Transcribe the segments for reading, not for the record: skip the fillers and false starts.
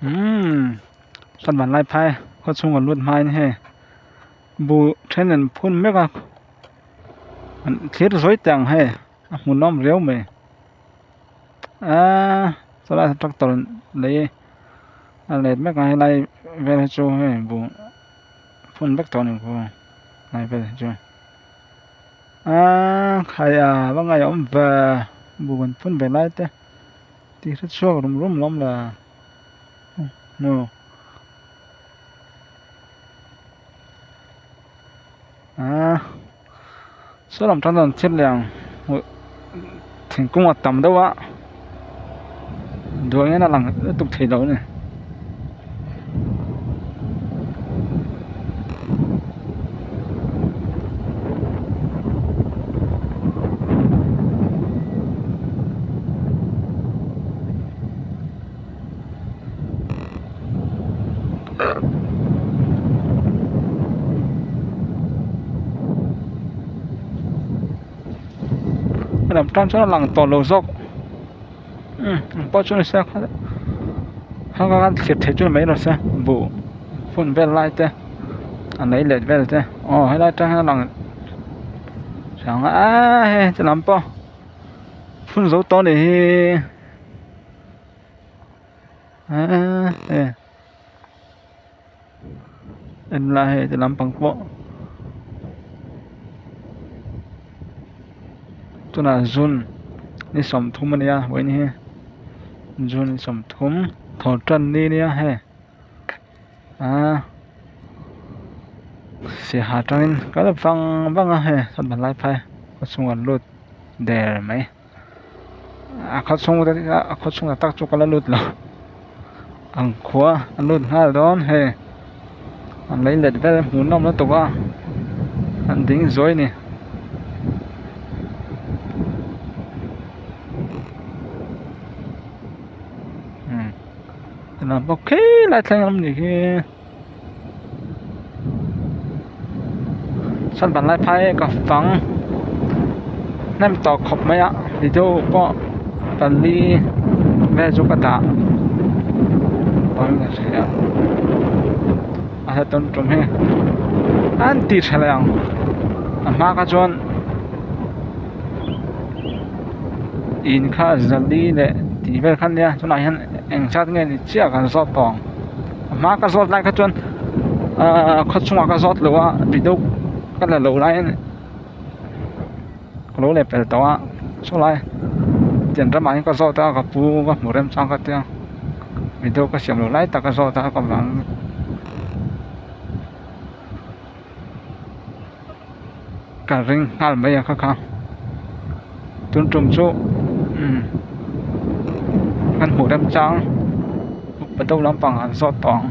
Umm chuan vanlai phai khaw chhung an lut hmain hei buh then an phun mek a an thlir zawi teh ang hei a hmuhnawm riau mai aaa chulaiah tractor lei a let mek a helai vel hi chu hei buh phun vek tawh a ni helai vel hi chu aaa khai a va ngaihawm ve buh an phun ve lai te. Tih hre chhuak rum rum lawm la maw aaa saw lam tan chuan thil lian thingkung a tam deuh a duh hian a lang lutuk thei lo a ni. Lam tan chuan a lang tawh lo zawk engpawh chu ni se kha thlir theih chu ni mai lo se buh hun vel lai te a lei let vel te aw helai atang hian a lang chang a hei ti lam pawh phun zo tawh a nih hi eee hei en la hei ti lampang pawh tunah zun ni sawmthum a nia vawiin hi june ni sawmthum thawh tan ni nia hei. Aaa saiha atangin kal vang vang a hei sawn lai phai khaw chhung an lut der mai a khaw chhung te a khaw chhungah tak chu ka la lut lo ang khua an lut nghal dawn hei an lei let vel hmuhnawm lutuk a an ding zuai a ni. Lam bawk khi lai thleng awm ni hi chuan vanlai phai ka fang hnem tawh khawp mai a video pawh pali vel chu ka dah pawn ka hria a hla tawn tum hi an ti tha leh ang a hma kha chuan in kha zali leh tih vel kha ania tunah hian eng zat nge ni chiah kan zawt tawh ang a hma ka zawt lai kha chuan ahh khaw chungah ka zawt lo a video ka la lo laiin ka lo leh pel tawh a chulai tiang ramah hian ka zawt a ka pu ka hmu rem chang ka tia video ka siam loh lai tak ka zawt a ka vang. Ka ring nghal mai a kha kha tun tum chu umm kan hmuh rem chang upa deuh lampang an zawt tawh ang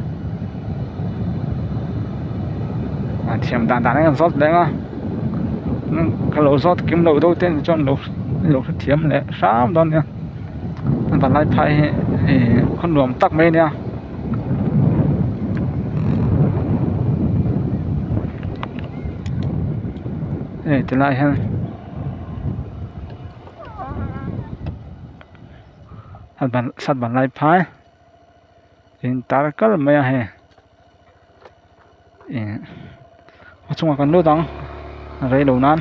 a thiam dan dan in an zawt leng a ka lo zawt kim loh deuh te chuan lo lo hrethiam leh hram dawn nia vanlai phai hi ih khaw nuam tak mai a nia. Hei tilai hian sat ban lai phai in tar kal mai a hei ih a chungah kan lut ang a rei lo nan.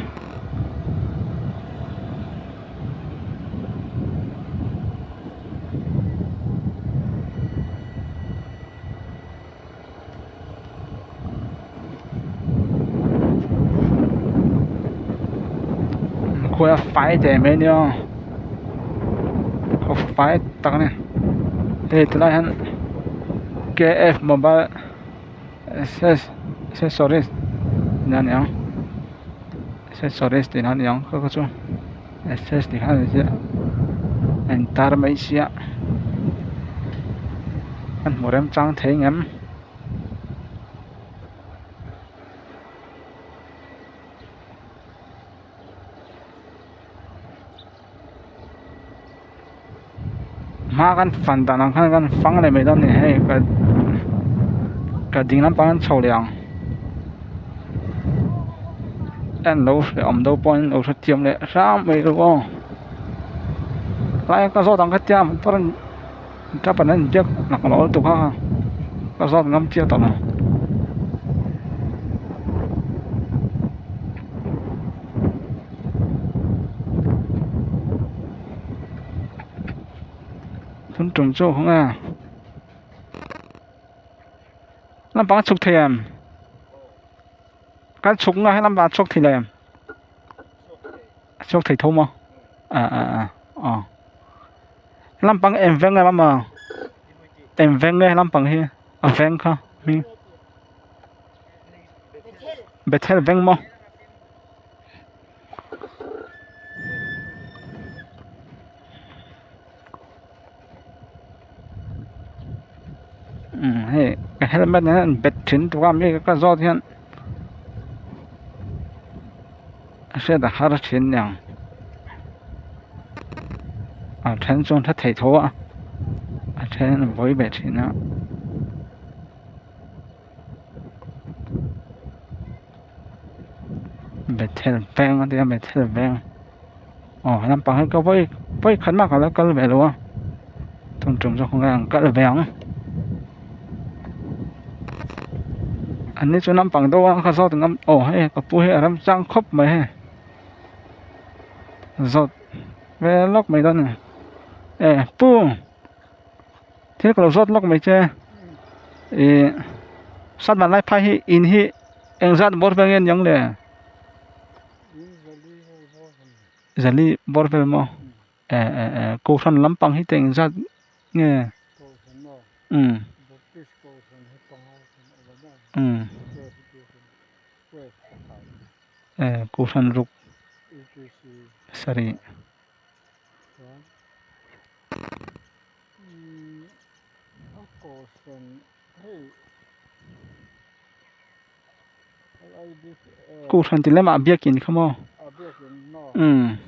Khawi a fai teh mai ania khaw fai tak a ni hei tilai hian K F mobile accessories tihna a ni ang accessories tihna a ni ang kha kha chu access tih kha a ni chiah a intar mai sia an hmu remchang thei ngem. Hma kan fan dan ang khan kan fang leh mai dawn a ni hei ka ka ding lampang an chho leh ang en lo hrehawm deuh pawhin lo hrethiam leh hram mai ru aw tlai ka zawt ang kha tia motor. Tap an inbiak laklawh lutuk a ka zawt ngam chiah tawh lo. Thun tum chu hawng e lampang a chhuk thei em kan chhuk nga he lampang a chhuak thei lo em a chhuak thei tho maw ah ah ah aw lampang eng veng em ama eng veng nge lampang hi a veng kha hming Bethel veng maw. Umm hei ka helmet hian an bet thin tuk a mi ka zawt hian a hriat a har thin aniang a then chuan hre thei tho a a then an vawi ve thin a. Bethel veng a nia Bethel veng aw lampang hi ka vawi vawi khat mah ka la kal ve lo a tun tum chu khawnge an kal ve ang an ni chu naupang deuh a ka zawt ngam aw hei ka pu hi a remchang khawp mai hei zawt ve lawk mai dawn a ni e pu. Thil ka lo zawt lawk mai che ih sat van lai phai hi in hi eng zat bawr vel nge niang le zali bawr vel maw eh eh eh kohhran lampang hi te eng zat nge umm umm eh kohhran ruk sarih. Kohhran ti lamah biakin kha maw umm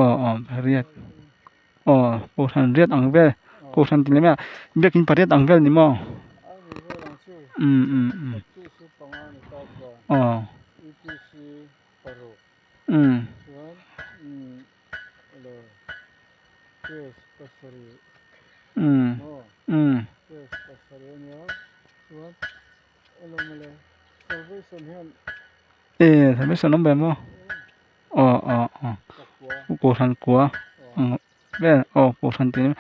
aw aw pariat aw kohhran riat ang vel kohhran ti lamah biakin pariat ang vel ni maw umm umm umm aw. Umm. Umm. Umm. E salvation awm ve maw? Aw aw aw Kohhran kua ang vel aw Kohhran tih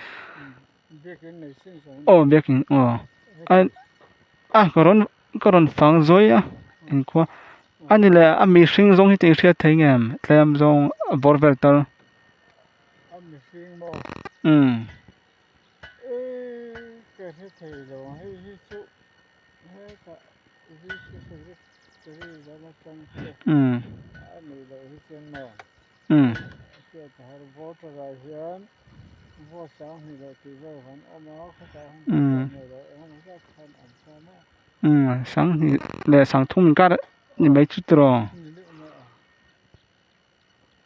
aw biakin aw a a ka rawn ka rawn fang zawi a inkhua a ni leh a mihring zawng hi tih hriat thei nge tlem zawng a bawr vel tal umm. Umm umm. Umm umm sanghnih leh sangthum inkar ni mai chu tiraw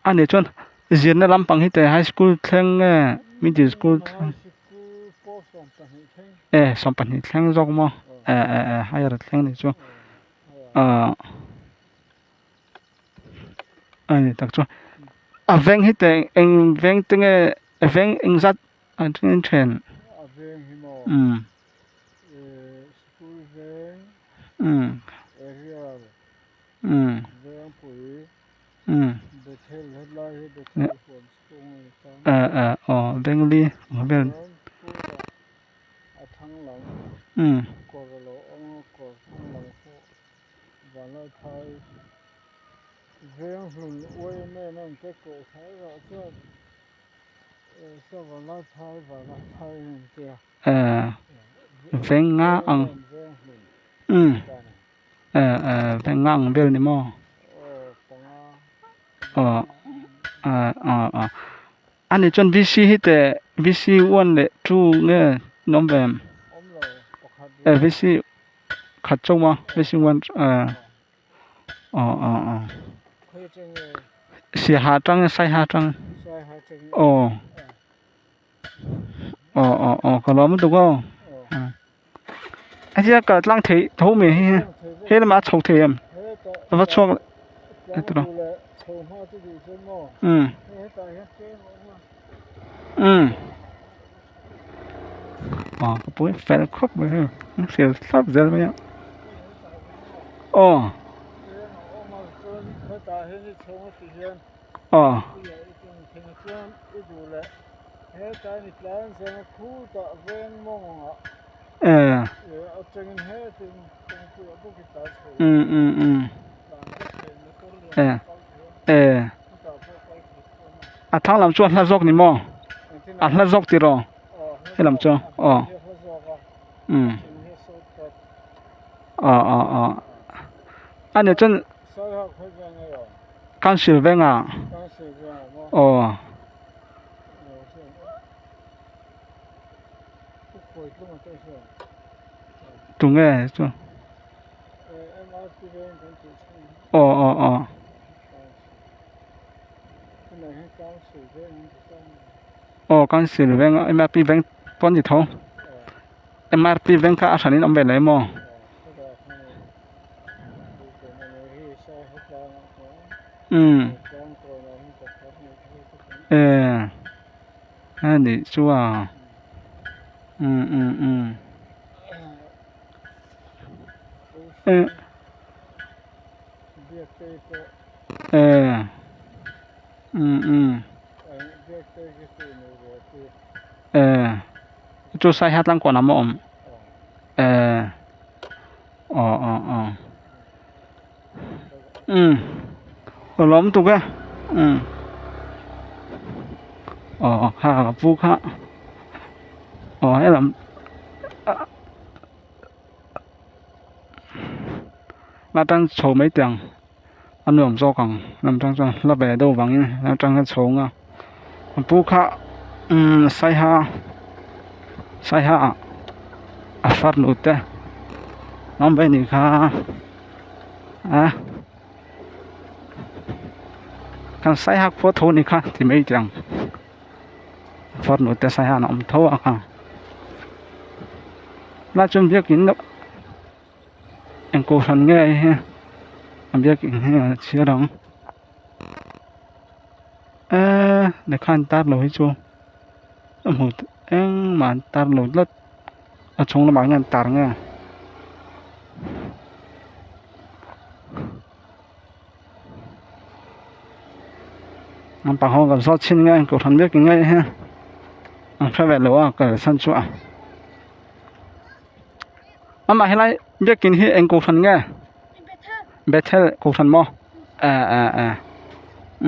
a nih chuan zirna lampang hi teh high school thleng nge middle school thleng e sawmpahnih thleng zawk maw eh eh eh higher thleng ni chu ah. A ni tak chu a veng hi teh eng veng te nge a veng eng zat an then then umm umm umm umm eh eh aw vengli ang vel umm. Vanlalphai veng hlun uaim em em te koh kha erawh chuan sa Vanlalphai Vanlalphai an tia. Eh veng nga ang umm eh eh veng nga ang vel ni maw aw eh aw aw a nih chuan VC hi teh VC one leh two nge an awm ve em eh VC. Khat chauh a facing one eh aw aw aw siaha atang saiha atang aw aw aw aw ka lawm lutuk aw hetia kal tlang theih tho mai hi he lamah a chho thei em a va chhuak umm umm. Aw ka pui fel khawp mai hei an hril thlap zel mai a aw. Aw. Eh. Um um um. Eh. Eh. A thlang lam chu a hla zawk ni maw? A hla zawk tiraw? He lam chu aw. Um. Aw aw aw. A ni chuan Council vengah aw. Tunge chu aw aw aw aw council veng mrp veng pawh a ni tho mrp veng kha a hran in a awm ve lo em aw. Umm eh a nih chu a umm umm umm eh eh umm umm eh chu saiha tlang kawnah maw a awm eh. Aw aw aw umm ka lawm tuk e umm aw kha ka pu kha aw helam la tang chho mai teh ang a nuam zawk ang lam tang chuan hla ve deuh vangin la tang a chho ang a ka pu kha umm saiha saiha ah a farnu te awm ve anih kha a kan saiha khua tho anih kha ti mai teh ang farnu te saiha an awm tho a kha lai chuan biakin eng kohhran nge hei a biakin hi a chhiar ang. Eee lehkha an tar lo hi chu a hmuh engmah an tar lo tlat a chhung lamah hian an tar nge naupang ho kan zawt chhin nge kohhran vek in nge hi an hre ve lo a kalsan chu a amah helai biakin hi eng kohhran nge. Bethel kohhran maw eh eh eh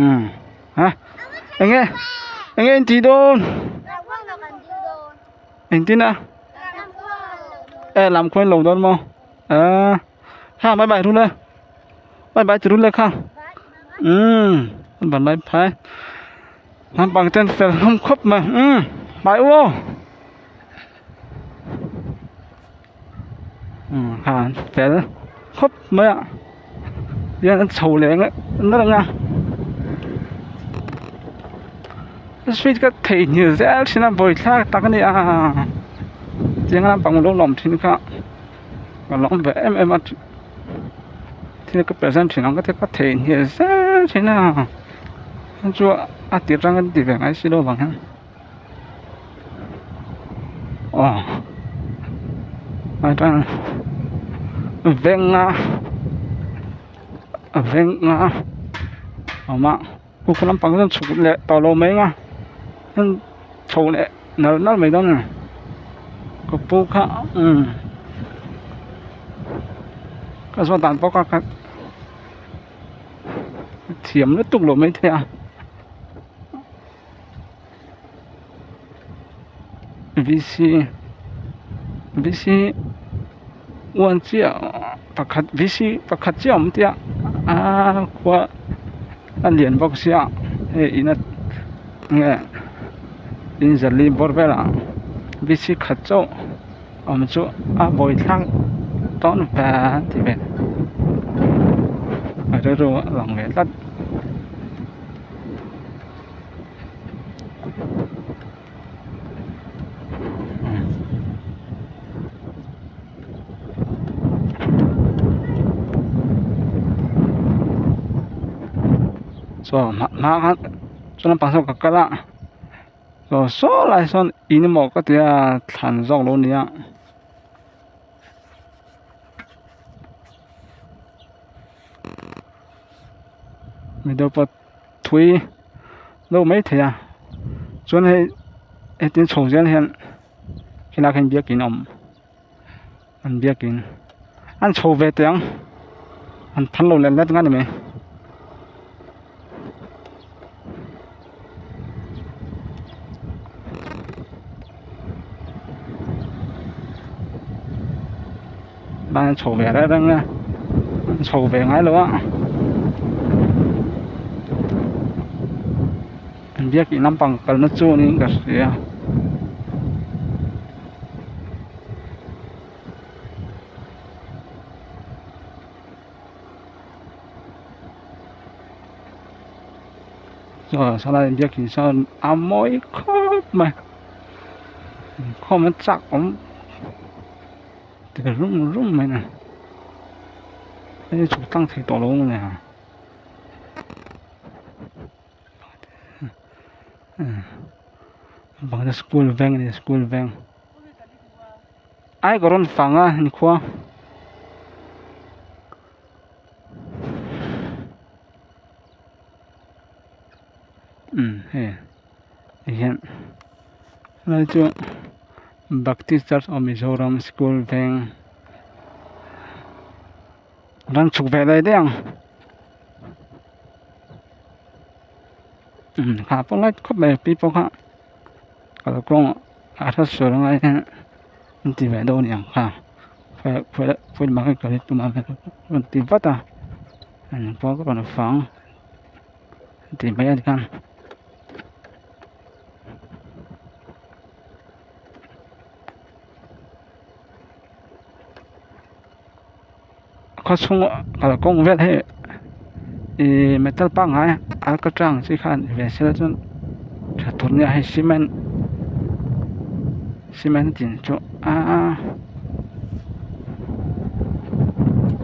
umm ha enge enge in tih dawn engtin a eh lam khaw in lo dawn maw eh ha bye bye rul e bye bye ti rul e kha umm ban lai phai naupang ten fel hlawm khawp mai umm bye u aw. Khan fel khawp mai a tihian an chho leh nge nalh ang a sweet ka theihnghilh zel thin a bawithlak tak a ni a tiang lampang lo lawm thin kha ka lawm ve em em a thil ka present thin ang ka ti ka theihnghilh zel thin a chu a tir atang an ti ve ngai si lo vang hian. Aw atang venga a venga a awm a kuk lampang chuan chhuk leh tawh lo mai ang a chho leh nal nal mai dawn a ni ka pu kha umm ka zawt dan pawh kha ka thiam lutuk lo maithei a. V C V C one chiah pakhat V C pakhat chiah a awm tia aaa khua a lian bawk sia hei in a nge in zali bawr velah V C khat chauh awm chu a buaithlak dawn ve a ti ve a rilru a lang ve tlat. Saw hma hma khan saw lampang saw ka kal a. Saw saw lai sawn in emaw ka ti a thlan zawk lo nia. Mi deuh pawh thui deuh maithei a chuan hei hetin chho zel hian helaiah hian biakin a awm an biakin an chho ve teh ang an phal lo let let nga ni mai. Ban chho ve reng reng a an chho ve ngai lo a an biakin lampang kalna chu niin ka hria. Chuan sawlai biakin sawn a mawi khawp mai inkhawm a chak awm ti rum rum mai a ni hei chhuk tlang thei tawh lo a ni a bang te school veng a ni school veng ai ka rawn fang a inkhua. Umm hei tihian helai chu Baptist Church of Mizoram school veng ran chhuk ve leh daih ang umm kha pawh lai khawp mai pi pawh kha kalkawng a hre sual angai hian an ti ve dawn a ni ang kha rawn ti vat a engpawh ka rawn fang tih mai a ni khan khaw chhung kalkawng vel hi ihh metal pangngai alkatra ang chi khan ve sela chuan tha tur nia hei cement cement tin chu aaa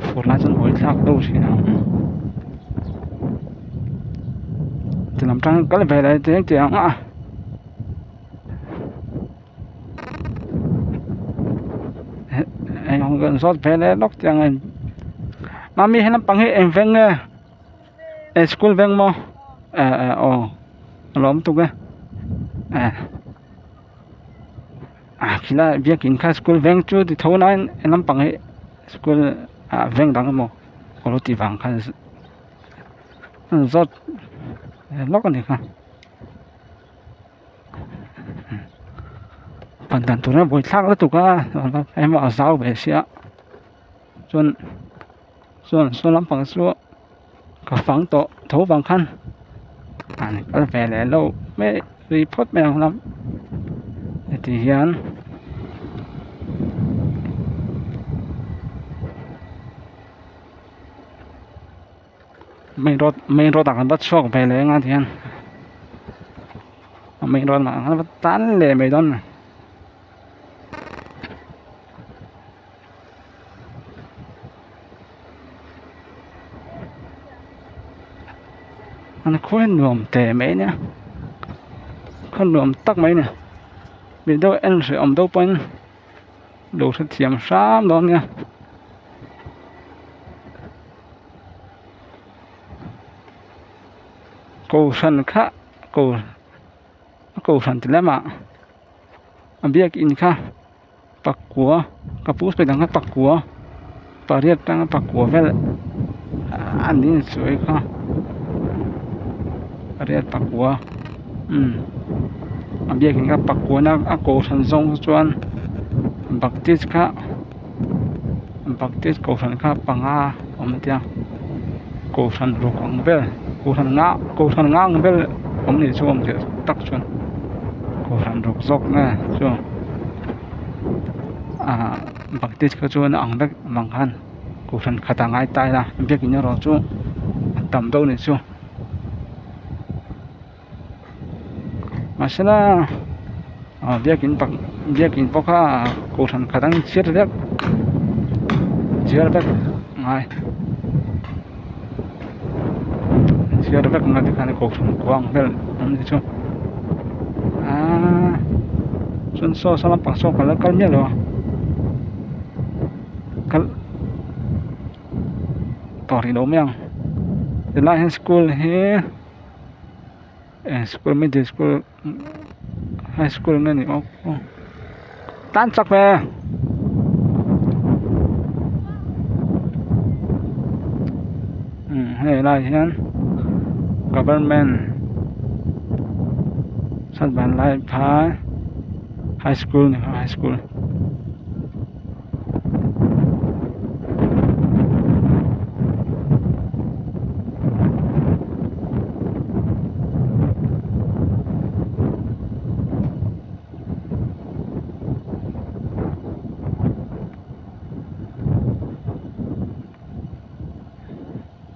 fur lai chuan buai thlak deuh thin ang ti lam tang kal ve leh teng teh ang a. Eng kan zawt ve leh lawk chiang a mami he lampang hi eng veng nge eh school veng maw eh eh aw a lawm tuk e eh ah khilai biakin kha school veng chu ti tho nain he lampang hi school ah veng dang emaw ka lo tih vang khan zawt lawk a ni kha. Pan dan tur hian buaithlak lutuk a emaw a zau ve sia chuan chuan saw lampang chu ka fang tawh tho vang khan an kal ve leh lo mai rih phawt mai ang lam heti hian. Main road main road ah kan va chhuak ve leh anga tihian a main road ah khan va tan leh mai dawn a ni. An khawi nuam teh mai ania khaw nuam tak mai a ni mi deuh en hreh awm deuh pawhin lo hrethiam hram dawn nia. Kohhran kha ko a kohhran ti lamah a biakin kha pakua ka pu sawi dang kha pakua pariat tanga pakua vel a ni sawi kha pariat pakua umm a biakin kha pakua na a kohhran zawng chuan baptist kha. Baptist kohhran kha panga awm tia kohhran ruk ang vel kohhran nga kohhran nga ang vel awm ni chu awm theih tak chuan kohhran ruk zawk nge chu ah baptist kha chuan a ang vek vang khan kohhran khat a ngai ta ila biakin erawh chu a tam deuh a nih chu. Mahsela ah biakin pak biakin pawh kha kohhran khat ang chhiar vek chhiar vek ngai chhiar vek ngai tikhan kohhran kuang vel awm ni chu aaa. Chuan saw saw lampang saw ka la kal miah lo a kal tawh rih lo mai ang tilai hian school hi eng school middle school high school nge ni awk aw tan chak ve umm hei lai hian government Vanlaiphai high school ni high school.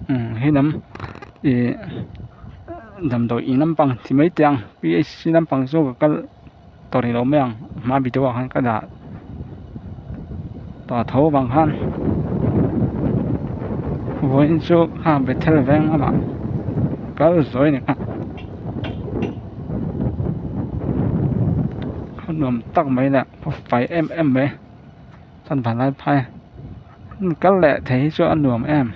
Umm he lam ih damdawi in lampang ti mai teh ang p h c lampang chu ka kal tawh rih lo mai ang hma video ah khan ka dah tawh tho vang khan vawiin chu kha bethel veng lamah kal zawi a ni kha khaw nuam tak mai leh khaw fai em em mai chuan vanlaiphai kal leh thei hi chu a nuam em.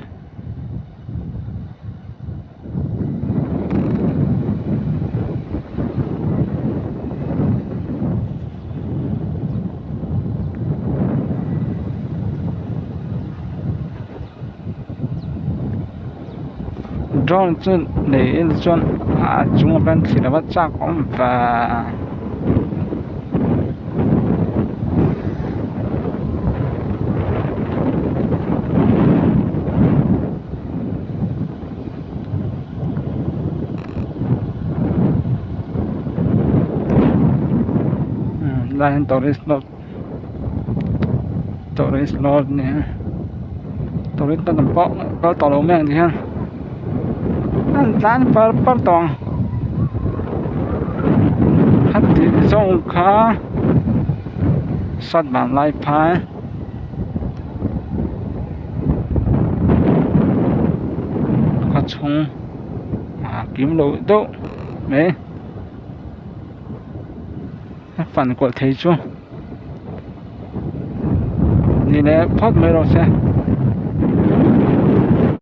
Drone chu nei ila chuan a chung ah khian thlir ava chak awm ve. Lai hian tourist lot tourist lot a ni a tourist lot ang pawh kal tawh lo mai ang ti hian an tlan par par tawh ang a tih zawng kha sat van lai phai. A chhung a kim lo deuh mai a fan kual thei chu ni leh phawt mai rawh se.